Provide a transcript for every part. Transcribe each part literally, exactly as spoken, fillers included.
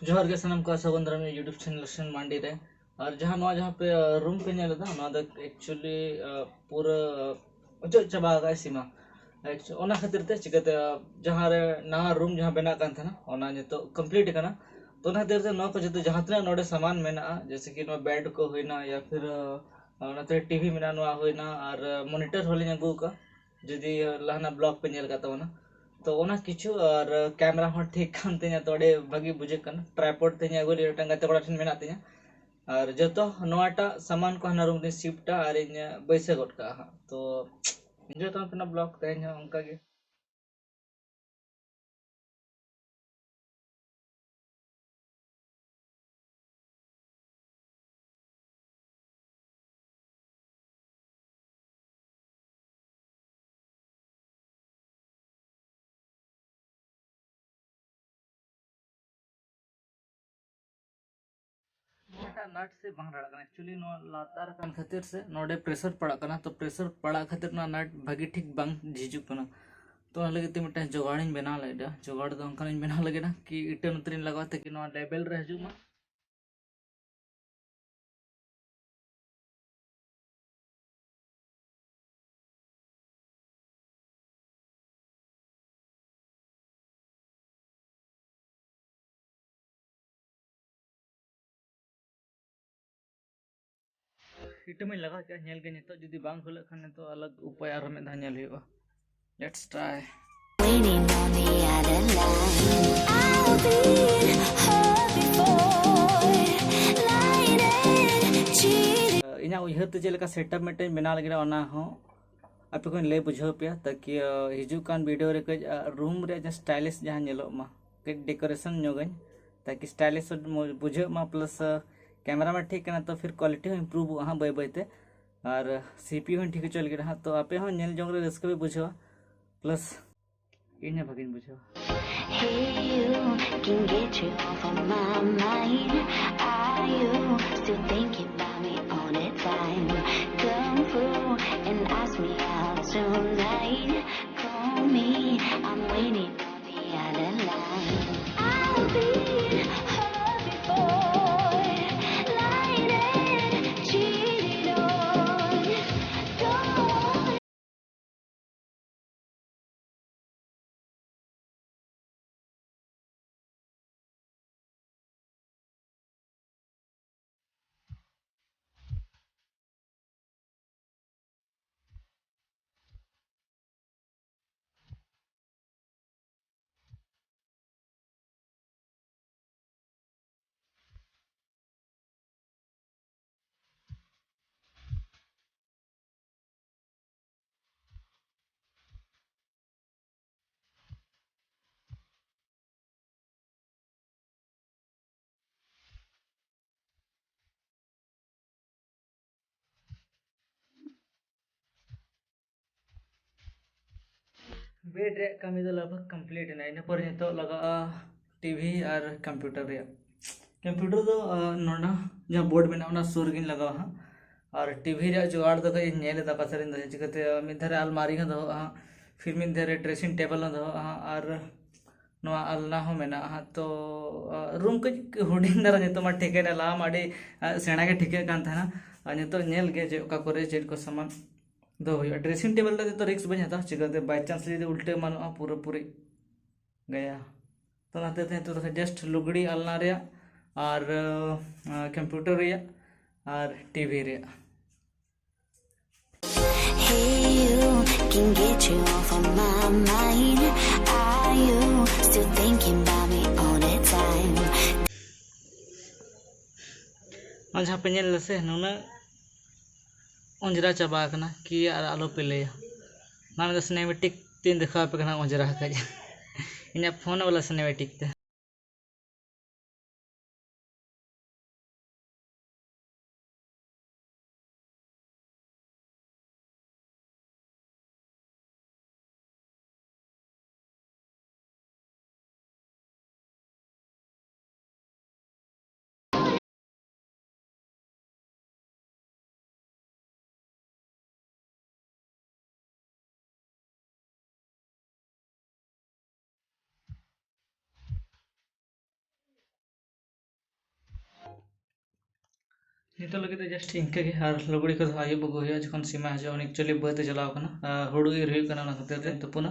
ᱡᱚᱦᱟᱨ ᱜᱮ ᱥᱟᱱᱟᱢ ᱠᱚ, ᱥᱟᱹᱜᱩᱱ ᱫᱟᱨᱟᱢ YouTube ᱪᱮᱱᱮᱞ ᱥᱮᱱ ᱢᱟᱱᱰᱤ ᱨᱮ᱾ ᱟᱨ ᱡᱟᱦᱟᱸ ᱱᱚᱣᱟ ᱡᱟᱦᱟᱸ ᱯᱮ ᱨᱩᱢ ᱯᱮ ᱧᱮᱞ ᱮᱫᱟ, ᱱᱚᱣᱟ ᱫᱚ ᱮᱠᱪᱩᱭᱮᱞᱤ ᱯᱩᱨᱟᱹ ᱚᱪᱚᱜ ᱪᱟᱵᱟ ᱟᱠᱟᱫ ᱥᱤᱢᱟ᱾ Actu- ᱚᱱᱟ ᱠᱷᱟᱹᱛᱤᱨ ᱛᱮ ᱪᱤᱠᱟᱹᱛᱮ ᱡᱟᱦᱟᱸ ᱨᱮ ᱱᱟᱣᱟ ᱨᱩᱢ ᱡᱟᱦᱟᱸ ᱵᱮᱱᱟᱜ ᱠᱟᱱ ᱛᱟᱦᱮᱱᱟ, ᱚᱱᱟ ᱱᱤᱛᱚᱜ ᱠᱚᱢᱯᱞᱤᱴ ᱟᱠᱟᱱᱟ᱾ ᱛᱚ ᱚᱱᱟ ᱠᱷᱟᱹᱛᱤᱨ ᱛᱮ ᱱᱚᱣᱟ ᱠᱚ ᱡᱚᱛᱚ ᱡᱟᱦᱟᱸ ᱛᱤᱱᱟᱹᱜ ᱱᱚᱰᱮ ᱥᱟᱢᱟᱱ ᱢᱮᱱᱟᱜᱼᱟ, ᱡᱮᱭᱥᱮ ᱠᱤ ᱱᱚᱣᱟ ᱵᱮᱰ ᱠᱚ ᱦᱩᱭᱱᱟ, ᱭᱟ ᱯᱷᱤᱨ ᱚᱱᱟᱛᱮ ᱴᱤᱵᱷᱤ ᱢᱮᱱᱟᱜᱼᱟ, ᱱᱚᱣᱟ ᱦᱩᱭᱱᱟ, ᱟᱨ ᱢᱚᱱᱤᱴᱟᱨ ᱦᱚᱸᱞᱤᱧ ᱟᱹᱜᱩ ᱟᱠᱟᱫᱼᱟ, ᱡᱩᱫᱤ ᱞᱟᱦᱟᱱᱟᱜ ᱵᱞᱚᱜ ᱯᱮ ᱧᱮᱞ ᱟᱠᱟᱫ ᱛᱟᱵᱚᱱᱟ᱾ ᱛᱚ ᱚᱱᱟ ᱠᱤᱪᱷᱩ, ᱟᱨ ᱠᱮᱢᱮᱨᱟ ᱦᱚᱸ ᱴᱷᱤᱠ ᱠᱟᱱ ᱛᱤᱧᱟ, ᱛᱚ ᱟᱹᱰᱤ ᱵᱷᱟᱹᱜᱤ ᱵᱩᱡᱷᱟᱹᱜ ᱠᱟᱱᱟ᱾ ᱴᱨᱟᱭᱯᱚᱰ ᱛᱤᱧ ᱟᱹᱜᱩ ᱞᱮᱫᱟ, ᱢᱤᱫᱴᱟᱝ ᱜᱟᱛᱮ ᱠᱚᱲᱟ ᱴᱷᱮᱱ ᱢᱮᱱᱟᱜ ᱛᱤᱧᱟ᱾ ᱟᱨ ᱡᱚᱛᱚ ᱱᱚᱣᱟᱴᱟᱜ ᱥᱟᱢᱟᱱ ᱠᱚ ᱦᱟᱱᱟ ᱨᱩᱢ ᱨᱤᱧ ᱥᱤᱯᱴᱟ ᱟᱨᱤᱧ ᱵᱟᱹᱭᱥᱟᱹᱣ ᱜᱚᱫ ᱠᱟᱜᱼᱟ ᱦᱟᱸᱜ᱾ ᱛᱚ ᱮᱱᱡᱚᱭ ᱛᱟᱵᱚᱱ ᱯᱮ ᱱᱚᱣᱟ ᱵᱞᱚᱜ ᱛᱮᱦᱮᱧ ᱦᱚᱸ ᱚᱱᱠᱟ ᱜᱮ᱾ ᱱᱚᱣᱟᱴᱟᱜ ᱱᱟᱴ ᱥᱮ ᱵᱟᱝ ᱨᱟᱲᱟᱜ ᱠᱟᱱᱟ᱾ ᱮᱠᱪᱩᱭᱮᱞᱤ ᱱᱚᱣᱟ ᱞᱟᱛᱟᱨ ᱠᱟᱱ ᱠᱷᱟᱹᱛᱤᱨ ᱥᱮ ᱱᱚᱰᱮ ᱯᱨᱮᱥᱟᱨ ᱯᱟᱲᱟᱜ ᱠᱟᱱᱟ, ᱛᱚ ᱯᱨᱮᱥᱟᱨ ᱯᱟᱲᱟᱜ ᱠᱷᱟᱹᱛᱤᱨ ᱱᱚᱣᱟ ᱱᱟᱴ ᱵᱷᱟᱹᱜᱤ ᱴᱷᱤᱠ ᱵᱟᱝ ᱡᱷᱤᱡᱩᱜ ᱠᱟᱱᱟ᱾ ᱛᱚ ᱚᱱᱟ ᱞᱟᱹᱜᱤᱫ ᱛᱮ ᱢᱤᱫᱴᱟᱝ ᱡᱚᱜᱟᱲᱤᱧ ᱵᱮᱱᱟᱣ ᱞᱟᱹᱜᱤᱫᱟ᱾ ᱡᱚᱜᱟᱲ ᱫᱚ ᱚᱱᱠᱟᱱᱟᱜ ᱤᱧ ᱵᱮᱱᱟᱣ ᱞᱟᱹᱜᱤᱫᱟ ᱠᱤ ᱤᱴᱟᱹ ᱱᱚᱛᱮᱨᱤᱧ ᱞᱟᱜᱟᱣᱟ ᱛᱟᱠᱤ ᱱᱚᱣᱟ ᱞᱮᱵᱮᱞ ᱨᱮ ᱦᱤᱡᱩᱜ ᱢᱟ᱾ ᱤᱴᱟᱹ ᱢᱟᱧ ᱞᱟᱜᱟᱣ ᱠᱮᱫᱼᱟ, ᱧᱮᱞ ᱜᱮ ᱱᱤᱛᱚᱜ ᱡᱩᱫᱤ ᱵᱟᱝ ᱠᱷᱩᱞᱟᱹᱜ ᱠᱷᱟᱱ ᱱᱤᱛᱚᱜ ᱟᱞᱟᱜᱽ ᱩᱯᱟᱹᱭ ᱟᱨᱦᱚᱸ ᱢᱤᱫ ᱫᱷᱟᱣ ᱧᱮᱞ ᱦᱩᱭᱩᱜᱼᱟ᱾ Let's try. Leaning on the other line. I've been hurt before. Lying and cheating. ᱤᱧᱟᱹᱜ ᱩᱭᱦᱟᱹᱨ ᱛᱮ ᱪᱮᱫ ᱞᱮᱠᱟ ᱥᱮᱴᱟᱯ ᱢᱤᱫᱴᱮᱱ ᱵᱮᱱᱟᱣ ᱞᱟᱹᱜᱤᱫ, ᱚᱱᱟ ᱦᱚᱸ ᱟᱯᱮ ᱠᱚᱧ ᱞᱟᱹᱭ ᱵᱩᱡᱷᱟᱹᱣ ᱯᱮᱭᱟ, ᱛᱟᱠᱤ ᱦᱤᱡᱩᱜ ᱠᱟᱱ ᱵᱷᱤᱰᱤᱭᱳ ᱨᱮ ᱠᱟᱹᱡ ᱨᱩᱢ ᱨᱮ ᱡᱟᱦᱟᱸ ᱥᱴᱟᱭᱞᱤᱥ ᱡᱟᱦᱟᱸ ᱧᱮᱞᱚᱜ ᱢᱟ, ᱠᱟᱹᱡ ᱰᱮᱠᱳᱨᱮᱥᱚᱱ ᱧᱚᱜᱟᱹᱧ, ᱛᱟᱠᱤ ᱥᱴᱟᱭᱞᱤᱥ ᱵᱩᱡᱷᱟᱹᱜ ᱢᱟ, ᱯᱞᱟᱥ ᱠᱮᱢᱮᱨᱟ ᱢᱟ ᱴᱷᱤᱠ ᱠᱟᱱᱟ, ᱛᱚ ᱯᱷᱤᱨ ᱠᱣᱟᱞᱤᱴᱤ ᱦᱚᱸ ᱤᱢᱯᱨᱩᱵᱷᱚᱜᱼᱟ ᱦᱟᱸᱜ ᱵᱟᱹᱭ ᱵᱟᱹᱭ ᱛᱮ, ᱟᱨ ᱥᱤᱯᱤᱭᱩ ᱦᱚᱸᱧ ᱴᱷᱤᱠ ᱦᱚᱪᱚ ᱞᱟᱹᱜᱤᱫ ᱦᱟᱸᱜ, ᱛᱚ ᱟᱯᱮ ᱦᱚᱸ ᱧᱮᱞ ᱡᱚᱝ ᱨᱮ ᱨᱟᱹᱥᱠᱟᱹ ᱯᱮ ᱵᱩᱡᱷᱟᱹᱣᱟ, ᱯᱞᱟᱥ ᱤᱧ ᱦᱚᱸ ᱵᱷᱟᱜᱤᱧ ᱵᱩᱡᱷᱟᱹᱣᱟ᱾ Hey, you can get you off of my mind. Are you still thinking about me all the time? Come through and ask me out tonight. Call me, I'm waiting on the other line. I'll be bed ᱨᱮᱭᱟᱜ ᱠᱟᱹᱢᱤ ᱫᱚ ᱞᱟᱜᱽ ᱵᱷᱟᱜᱽ complete ᱮᱱᱟ᱾ ᱤᱱᱟᱹ ᱯᱚᱨᱮ ᱱᱤᱛᱚᱜ ᱞᱟᱜᱟᱜᱼᱟ TV ᱟᱨ computer ᱨᱮᱭᱟᱜ᱾ ᱠᱚᱢᱯᱤᱭᱩᱴᱟᱨ ᱫᱚ ᱱᱚᱰᱮ ᱡᱟᱦᱟᱸ ᱵᱳᱨᱰ ᱢᱮᱱᱟᱜᱼᱟ, ᱚᱱᱟ ᱥᱩᱨ ᱨᱮᱜᱤᱧ ᱞᱟᱜᱟᱣᱟ ᱦᱟᱸᱜ᱾ ᱟᱨ ᱴᱤᱵᱷᱤ ᱨᱮᱭᱟᱜ ᱡᱩᱜᱟᱲ ᱫᱚ ᱠᱟᱹᱡ ᱤᱧ ᱧᱮᱞ ᱮᱫᱟ, ᱚᱠᱟ ᱥᱮᱫ ᱨᱤᱧ ᱫᱚᱦᱚᱭᱟ᱾ ᱪᱤᱠᱟᱹᱛᱮ ᱢᱤᱫ ᱫᱷᱟᱨᱮ ᱟᱞᱢᱟᱨᱤ ᱦᱚᱸ ᱫᱚᱦᱚᱜᱼᱟ ᱦᱟᱸᱜ, ᱯᱷᱤᱨ ᱢᱤᱫ ᱫᱷᱟᱨᱮ ᱰᱨᱮᱥᱤᱝ ᱴᱮᱵᱚᱞ ᱦᱚᱸ ᱫᱚᱦᱚᱜᱼᱟ ᱦᱟᱸᱜ, ᱟᱨ ᱱᱚᱣᱟ ᱟᱞᱱᱟ ᱦᱚᱸ ᱢᱮᱱᱟᱜᱼᱟ ᱦᱟᱸᱜ᱾ ᱛᱚ ᱨᱩᱢ ᱠᱟᱹᱡ ᱦᱩᱰᱤᱧ ᱫᱷᱟᱨᱟ ᱱᱤᱛᱚᱜ ᱢᱟ ᱴᱷᱤᱠᱟᱹᱭᱮᱱᱟ, ᱞᱟᱦᱟ ᱢᱟ ᱟᱹᱰᱤ ᱥᱮᱬᱟ ᱜᱮ ᱴᱷᱤᱠᱟᱹᱜ ᱠᱟᱱ ᱛᱟᱦᱮᱱᱟ᱾ ᱟᱨ ᱱᱤᱛᱚᱜ ᱧᱮᱞ ᱜᱮ ᱪᱮᱫ, ᱚᱠᱟ ᱠᱚᱨᱮ ᱪᱮᱫ ᱠᱚ ᱥᱟᱢᱟᱱ ᱫᱚᱦᱚ ᱦᱩᱭᱩᱜᱼᱟ᱾ ᱰᱨᱮᱥᱤᱝ ᱴᱮᱵᱚᱞ ᱨᱮ ᱱᱤᱛᱚᱜ ᱨᱤᱥᱠ ᱵᱟᱹᱧ ᱦᱟᱛᱟᱣᱟ, ᱪᱤᱠᱟᱹᱛᱮ ᱵᱟᱭ ᱪᱟᱱᱥ ᱡᱩᱫᱤ ᱩᱞᱴᱟᱹ ᱮᱢᱟᱱᱚᱜᱼᱟ, ᱯᱩᱨᱟᱹᱯᱩᱨᱤ ᱜᱟᱭᱟ᱾ ᱛᱚ ᱚᱱᱟᱛᱮ ᱱᱤᱛᱚᱜ ᱫᱚ ᱡᱟᱥᱴ ᱞᱩᱜᱽᱲᱤ ᱟᱞᱱᱟ ᱨᱮᱭᱟᱜ ᱟᱨ ᱠᱚᱢᱯᱤᱭᱩᱴᱟᱨ ᱨᱮᱭᱟᱜ ᱟᱨ ᱴᱤᱵᱷᱤ ᱨᱮᱭᱟᱜ᱾ Hey, you can get you off of my mind. Are you still thinking about me all the time? ᱱᱚᱣᱟ ᱡᱟᱦᱟᱸ ᱯᱮ ᱧᱮᱞ ᱮᱫᱟ ᱥᱮ, ᱱᱩᱱᱟᱹᱜ ᱚᱸᱡᱽᱨᱟ ᱪᱟᱵᱟ ᱟᱠᱟᱱᱟ ᱠᱤ ᱟᱨ ᱟᱞᱚ ᱯᱮ ᱞᱟᱹᱭᱟ᱾ ᱱᱚᱣᱟ ᱫᱚ ᱥᱤᱱᱮᱢᱮᱴᱤᱠ ᱛᱤᱧ ᱫᱮᱠᱷᱟᱣ ᱟᱯᱮ ᱠᱟᱱᱟ, ᱚᱸᱡᱽᱨᱟ ᱟᱠᱟᱫ ᱤᱧᱟᱹᱜ ᱯᱷᱳᱱ ᱵᱟᱞᱟ ᱥᱤᱱᱮᱢᱮᱴᱤᱠ ᱛᱮ᱾ ᱱᱤᱛᱚᱜ ᱞᱟᱹᱜᱤᱫ ᱫᱚ ᱡᱟᱥᱴ ᱤᱱᱠᱟᱹ ᱜᱮ, ᱟᱨ ᱞᱩᱜᱽᱲᱤ ᱠᱚᱫᱚ ᱟᱹᱭᱩᱵ ᱟᱹᱜᱩ ᱦᱩᱭᱩᱜᱼᱟ, ᱡᱚᱠᱷᱚᱱ ᱥᱤᱢᱟ ᱦᱤᱡᱩᱜᱼᱟ᱾ ᱩᱱᱤ ᱮᱠᱪᱩᱭᱮᱞᱤ ᱵᱟᱹᱫᱽ ᱮ ᱪᱟᱞᱟᱣ ᱠᱟᱱᱟ, ᱟᱨ ᱦᱩᱲᱩ ᱤᱨ ᱦᱩᱭᱩᱜ ᱠᱟᱱᱟ, ᱚᱱᱟ ᱠᱷᱟᱹᱛᱤᱨ ᱛᱮ ᱛᱩᱯᱩᱱᱟ᱾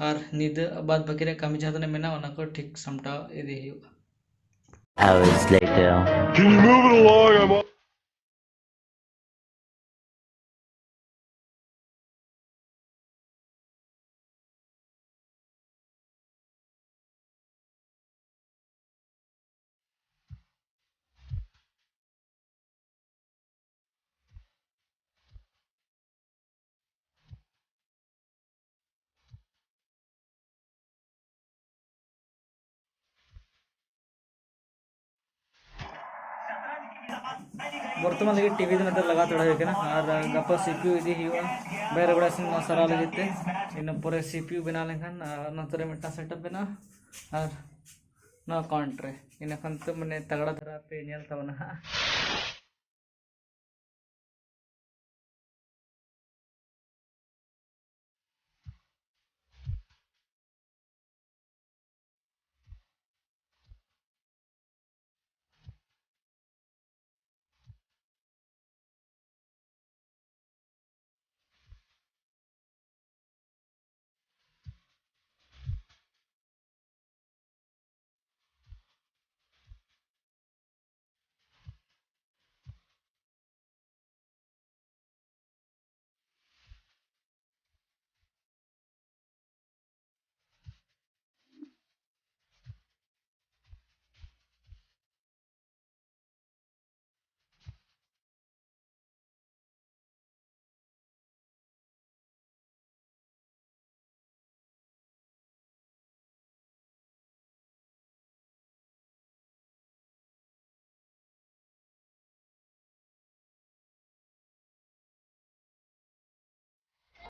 ᱟᱨ ᱧᱤᱫᱟᱹ ᱵᱟᱫᱽ ᱵᱟᱹᱠᱤ ᱨᱮᱭᱟᱜ ᱠᱟᱹᱢᱤ ᱡᱟᱦᱟᱸ ᱛᱤᱱᱟᱹᱜ ᱢᱮᱱᱟᱜᱼᱟ, ᱚᱱᱟ ᱠᱚ ᱴᱷᱤᱠ ᱥᱟᱢᱴᱟᱣ ᱤᱫᱤ ᱦᱩᱭᱩᱜᱼᱟ᱾ Hours later. Can you move it along? I'm ᱵᱚᱨᱛᱚᱢᱟᱱ ᱞᱟᱹᱜᱤᱫ ᱴᱤᱵᱷᱤ ᱫᱚ ᱱᱚᱛᱮ ᱞᱟᱜᱟᱣ ᱛᱟᱲᱟ ᱦᱩᱭ ᱠᱟᱱᱟ ᱟᱨ ᱜᱟᱯᱟ ᱥᱤᱯᱤᱭᱩ ᱤᱫᱤ ᱦᱩᱭᱩᱜᱼᱟ ᱵᱟᱭᱨᱟ ᱜᱚᱲᱟ ᱥᱮᱱ ᱱᱚᱣᱟ ᱥᱟᱨᱟᱣ ᱞᱟᱹᱜᱤᱫ ᱛᱮ᱾ ᱤᱱᱟᱹ ᱯᱚᱨᱮ ᱥᱤᱯᱤᱭᱩ ᱵᱮᱱᱟᱣ ᱞᱮᱱᱠᱷᱟᱱ ᱟᱨ ᱱᱚᱛᱮ ᱨᱮ ᱢᱤᱫᱴᱟᱝ ᱥᱮᱴᱟᱯ ᱵᱮᱱᱟᱜᱼᱟ ᱟᱨ ᱱᱚᱣᱟ ᱠᱟᱣᱩᱱᱴ ᱨᱮ᱾ ᱤᱱᱟᱹ ᱠᱷᱟᱱ ᱛᱚ ᱢᱟᱱᱮ ᱛᱟᱜᱲᱟ ᱫᱷᱟᱨᱟ ᱯᱮ ᱧᱮᱞ ᱛᱟᱵᱚᱱᱟ ᱦᱟᱸᱜ᱾